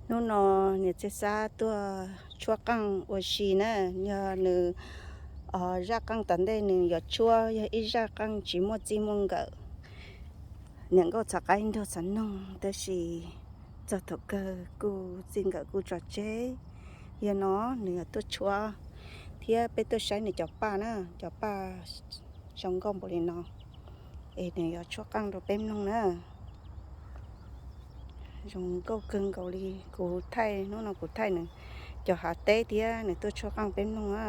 Hnub no niam Txhiaj Xab tuaj tshuab qeej ua si na, yog nws zaj qeej tom ntej nws yuav tshuab yog ib zaj qeej tsis muaj txij muaj nkawm, niam nkauj txhav qaib nraug txhav noog, tab sis txog thaum kawg kuj txij nkawm kuj tso tseg. Yog no nws yuav tuaj tshuab thiab peb tuaj saib nws cov paj na, cov paj zoo nkauj npaum li no, es nws yuav tshuab qeej rau peb mloog na. Zoo nkauj kawg nkaus li, kuv thaij, hnub no kuv thaij nws cov hav teb thiab nws tuaj tshuab qeej peb mloog na.